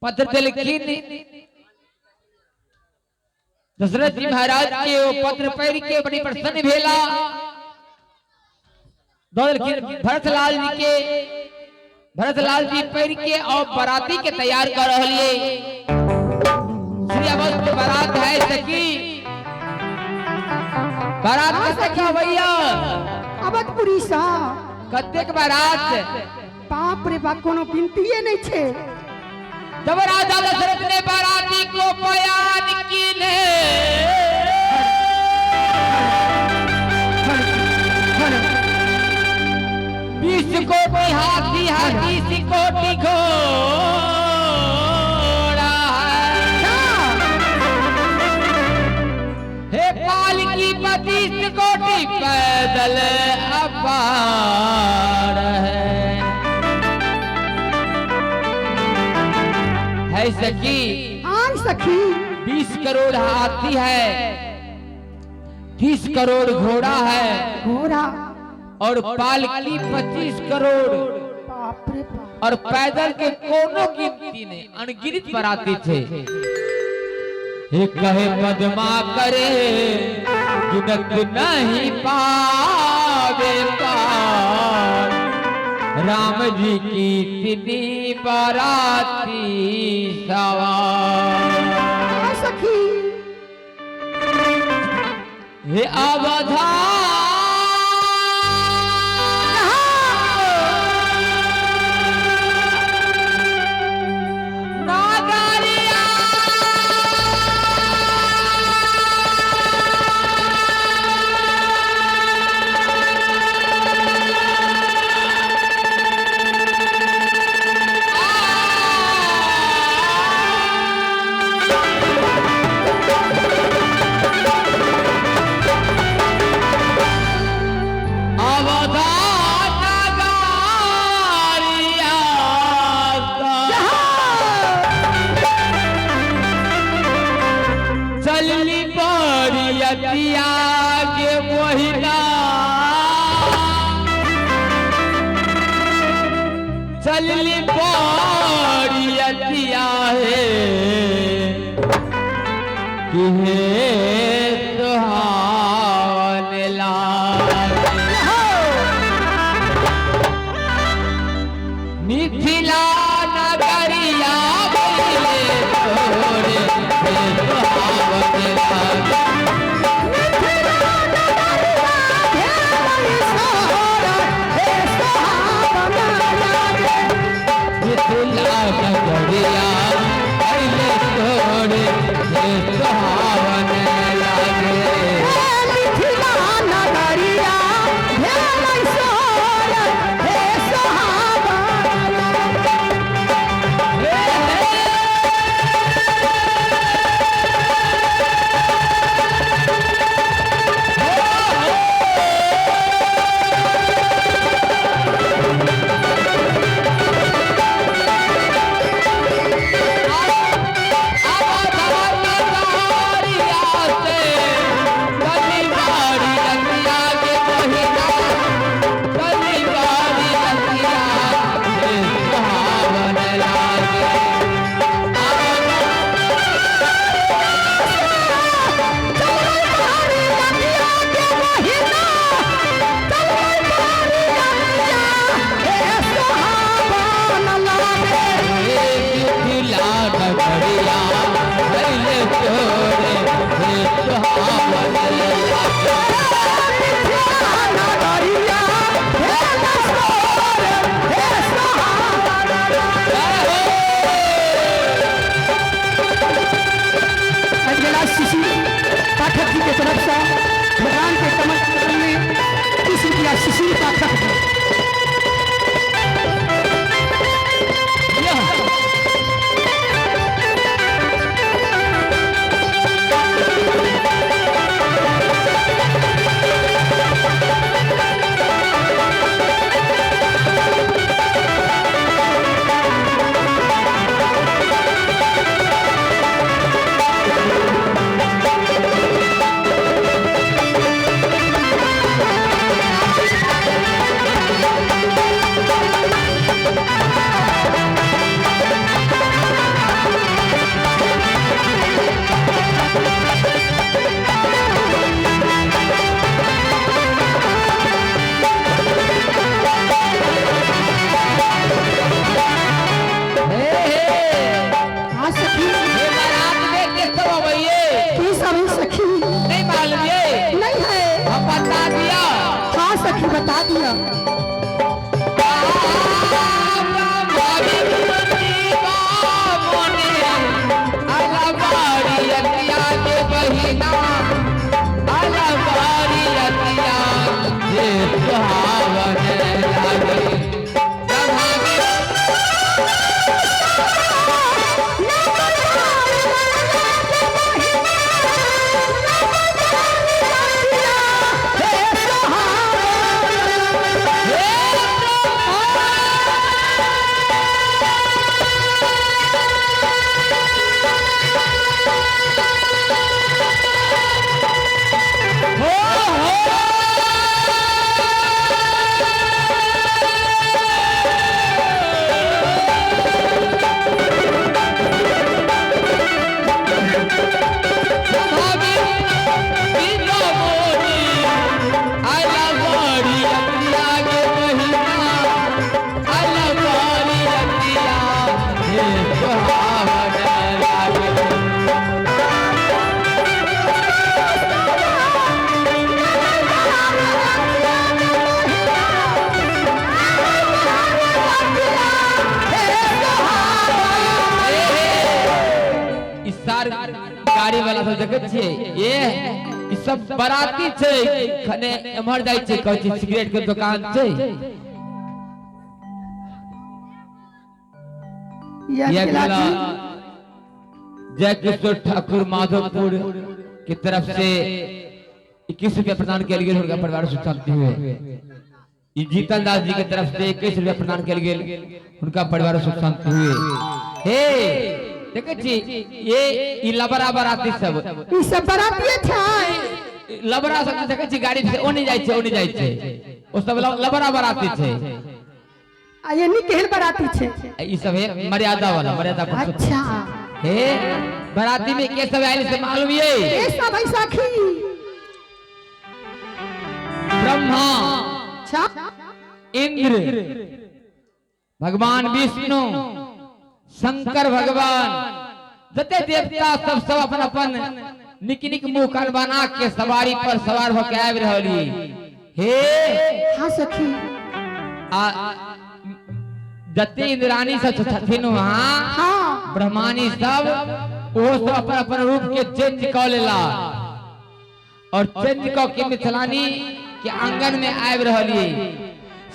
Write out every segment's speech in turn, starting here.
पत्र देलखिन। दशरथ जी महाराज के ओ पत्र पढ़ के बड़ी प्रसन्न भेला, दऽ देलखिन भरतलाल जी के। भरतलाल जी पढ़ के और बराती के तैयार कर रहलिए। श्री अवध के बारात है सखी, बारात के सखी भैया। अवधपुरी सा कतेक बारात? बाप रे बाप, कोनो गिनतीये नहीं छे। जब राजा दशरथ ने बाराती को बयान कीने, 20 कोटि हाथी है, 30 कोटि घोड़ा है, हे पालकी 25 कोटि पैदल अपार है। है सखी। हाँ सखी। 20 करोड़ हाथी है, 30 करोड़ घोड़ा है, घोड़ा, और पालकी 25 करोड़, बाप रे बाप, और पैदल के कोनो गिनती नहीं, अनगिनत बराती थे। हे कहे पद्मा करे गिनत नहीं पावे पार, राम जी की इतनी बाराती सवार। हाँ सखी। हे अवधा नागरिया, अवधा नगरिया चलली बरियतिया के मोहिना, चलली बरियतिया हे कि हे सुहावन लाल। मिथिला नगरिया भइले तोरे हे सुहावन लाल। मिथिला नगरिया भइले तोरे हे सुहावन लागे। मिथिला नगरिया भेलै सोर हे सोहावन। हे हे बता दिया। गाड़ी वाला सब देखे छियै, ये ई सब बराती छै, खने एम्हर जाइ छै, कहै छै सिगरेट के दुकान छै। जय किशोर ठाकुर माधोपुर की तरफ से 21 रुपया प्रदान कयल गेल, हुनका परिवार सुख शांति हुए। जीतन दास जी के तरफ से 21 रुपया प्रदान कयल गेल, हुनका परिवार सुख शांति हुए। हे देखे छी ये ई लबरा बराती सब, ई सब बराती छै, लबरा सब देखे छी गाड़ी से ओने जाय छै, ओने जाय छै, ओ सब लबरा बराती छै। आ ये नी केहन बराती छै? ई सब है मर्यादा वाला, मर्यादा पर। अच्छा हे बराती में के सब आयल से मालूम ये? के सब है सखी? ब्रह्मा, अच्छा, इंद्र, भगवान विष्णु, शंकर भगवान, जते देवता सब सब अपन अपन निक निक मुंह कान बना के सवारी पर सवार होके आबि रहली। हे हाँ सखी, आ जते इंद्रानी सब छथिन वहाँ, हाँ ब्रह्मानी सब, वो सब अपन अपन रूप के चेंज क लेला और चेंज क के मिथिलानी के आंगन में आबि रहली।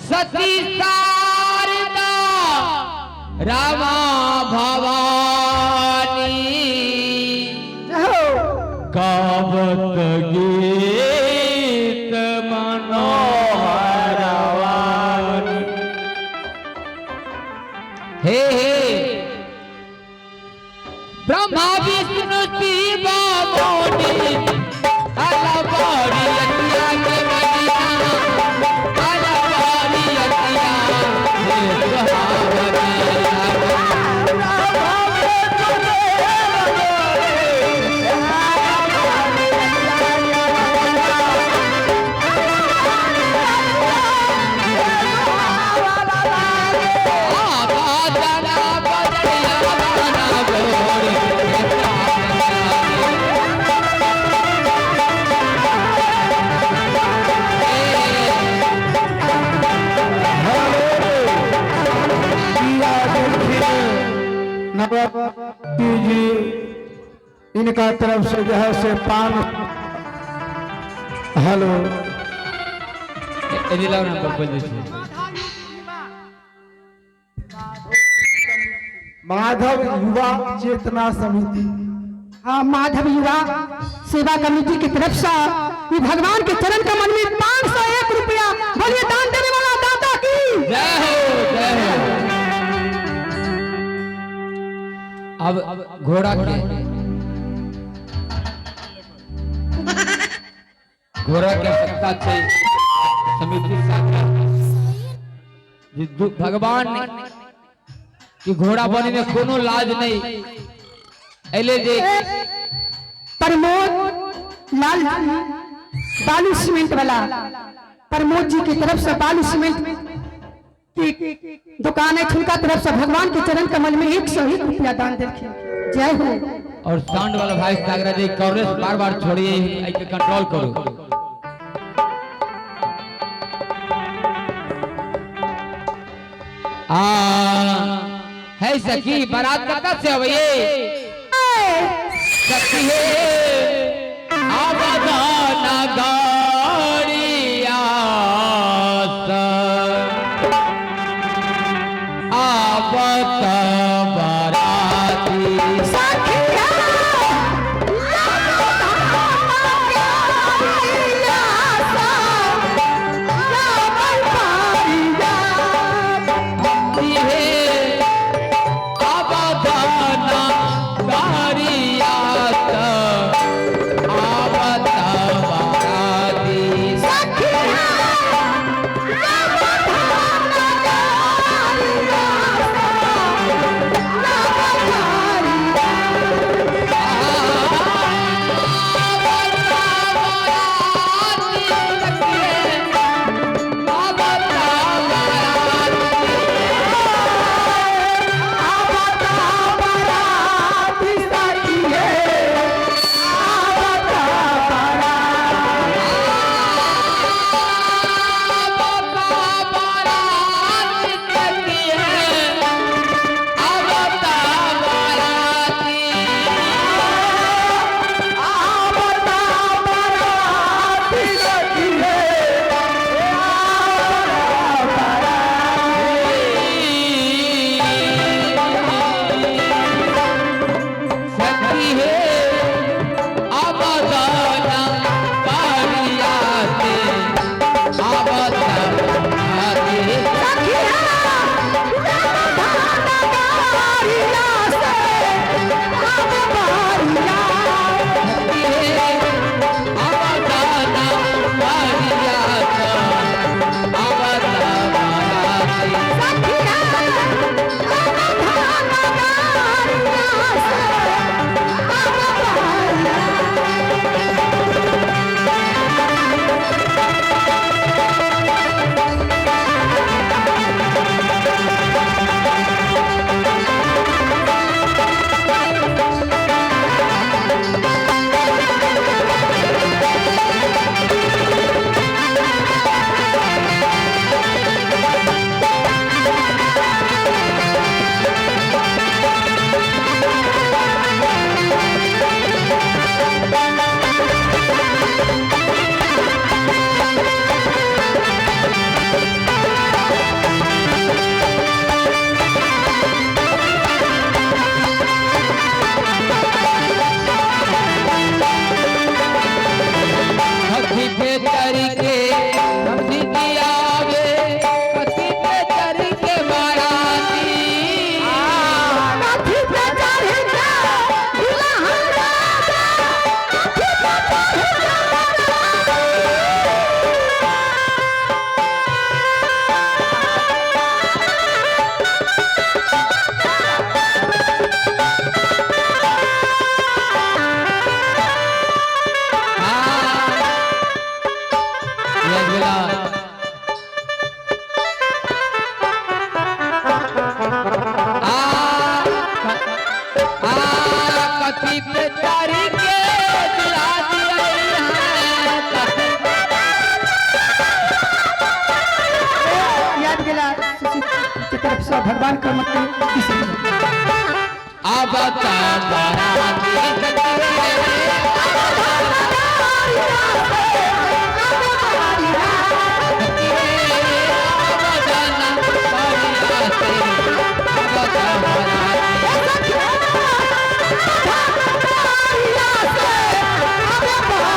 सती शारदा रामा भवानी गावत गीत मनोहरवानी। हे हे ब्रह्मा विष्णु शिव मोनी अला बड़ी अतिया के बनिया, अला बड़ी अतिया हे सुहावनी। जी इनका तरफ से जो है से पान। हेलो माधव युवा चेतना समिति, हाँ माधव युवा सेवा कमेटी की तरफ से ये भगवान के चरण कमल में 501 रुपया बोलिए दान देने वाला दाता की जय हो, जय हो। अब घोड़ा के आवश्यकता छै समिति शाखा भगवान कि घोड़ा बने में कोनो लाज नहीं एले जे प्रमोद लाल बालू सीमेंट वाला प्रमोद जी की तरफ से बालू सीमेंट की दुकान है, उनका तरफ से भगवान के चरण कमल में 101 रुपया दान देखे, जय हो। और साउंड वाला भाई सागरा जी कॉर्नर बार बार छोड़िए, कंट्रोल करो। आ है सखी बारात कब से अबे सखी हे आवाजाना गाड़िया आवत बाराती हे आवाजाना गाड़िया आवत बाराती। सखी हे आवाजाना पारिया से आवाजाना। आवाजाना पारिया से आवाजाना। कथी पे तरीके समझी के आवे, कथी पे तरीके बाराती। हाँ। ये अगला। आ आ कथी पे तरीके दुल्हा दिया है, कथी याद गेला सुशील के तरफ से भगवान कर्म के आवत बाराती सखी आवाजाना पारिया से आवत बाराती।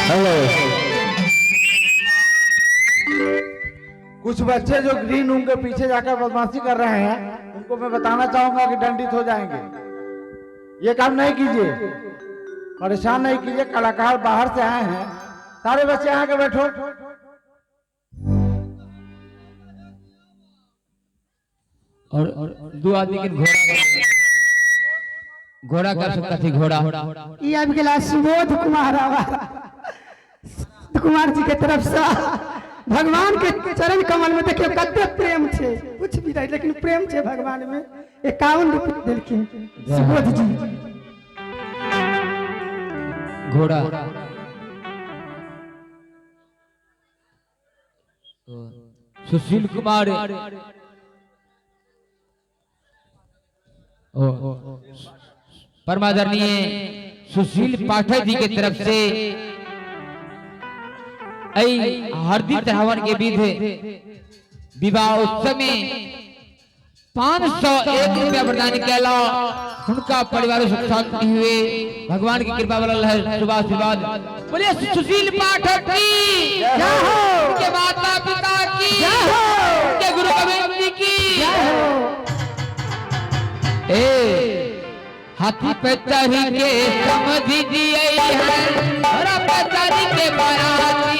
हेलो। कुछ बच्चे जो ग्रीन रूम के पीछे जाकर बदमाशी कर रहे हैं उनको मैं बताना चाहूंगा कि दंडित हो जाएंगे। ये काम नहीं कीजिए। परेशान नहीं कीजिए, कलाकार बाहर से आए हैं। सारे बच्चे यहाँ के बैठो। और दो आदमी के घोड़ा, घोड़ा कर सकता थी घोड़ा। ई आबि गेला सुबोध कुमार आवारा कुमार जी के तरफ से। भगवान के चरण कमल में देखियो कते प्रेम छे, कुछ भी नहीं लेकिन प्रेम छे भगवान में। 51 रुपया देलखिन सुबोध जी। घोड़ा सुशील कुमार ओ परमादरणीय सुशील पाठक जी के तरफ से हरदी चढ़ावन के विध विवाह उत्सव में 501 रुपया प्रदान कैला। उनका परिवार सुख शांति हुए, भगवान की कृपा बनल है। सुबह आशीर्वाद बोलिए सुशील पाठक की जय हो, उनके माता पिता की जय हो, उनके गुरु गोविंद जी की जय हो। ए हाथी पे चढ़ी के समझी जी आई है, घोड़ा पे चढ़ी के बाराती।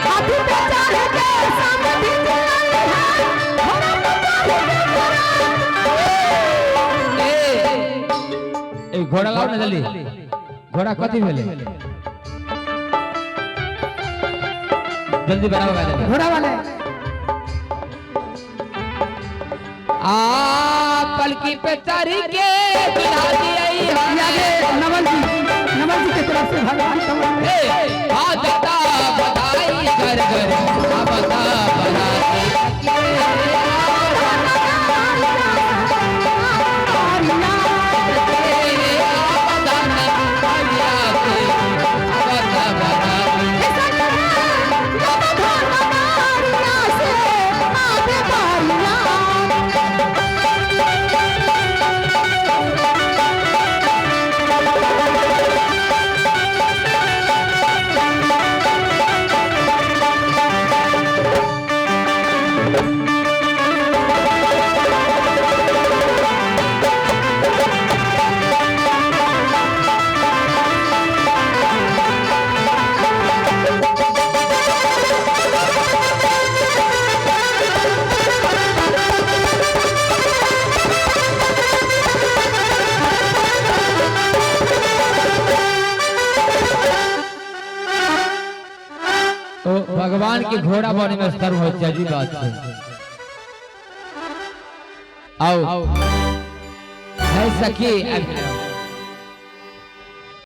हाथी पे चढ़ के समझी जी आई है, घोड़ा पे चढ़ के बाराती। ए ए घोड़ा लाओ ना जल्दी, घोड़ा कथी भेले जल्दी बनाओ गाड़ी। घोड़ा वाले आ पलकी पे चढ़ी के दुल्हा जी आई है। आगे नवल जी, नवल जी के तरफ से भगवान कमल में। ए आ जाता बधाई घर घर आ बता बधाई। तो भगवान के घोड़ा बने में शर्म हो अजीब बात है। आओ है सखी।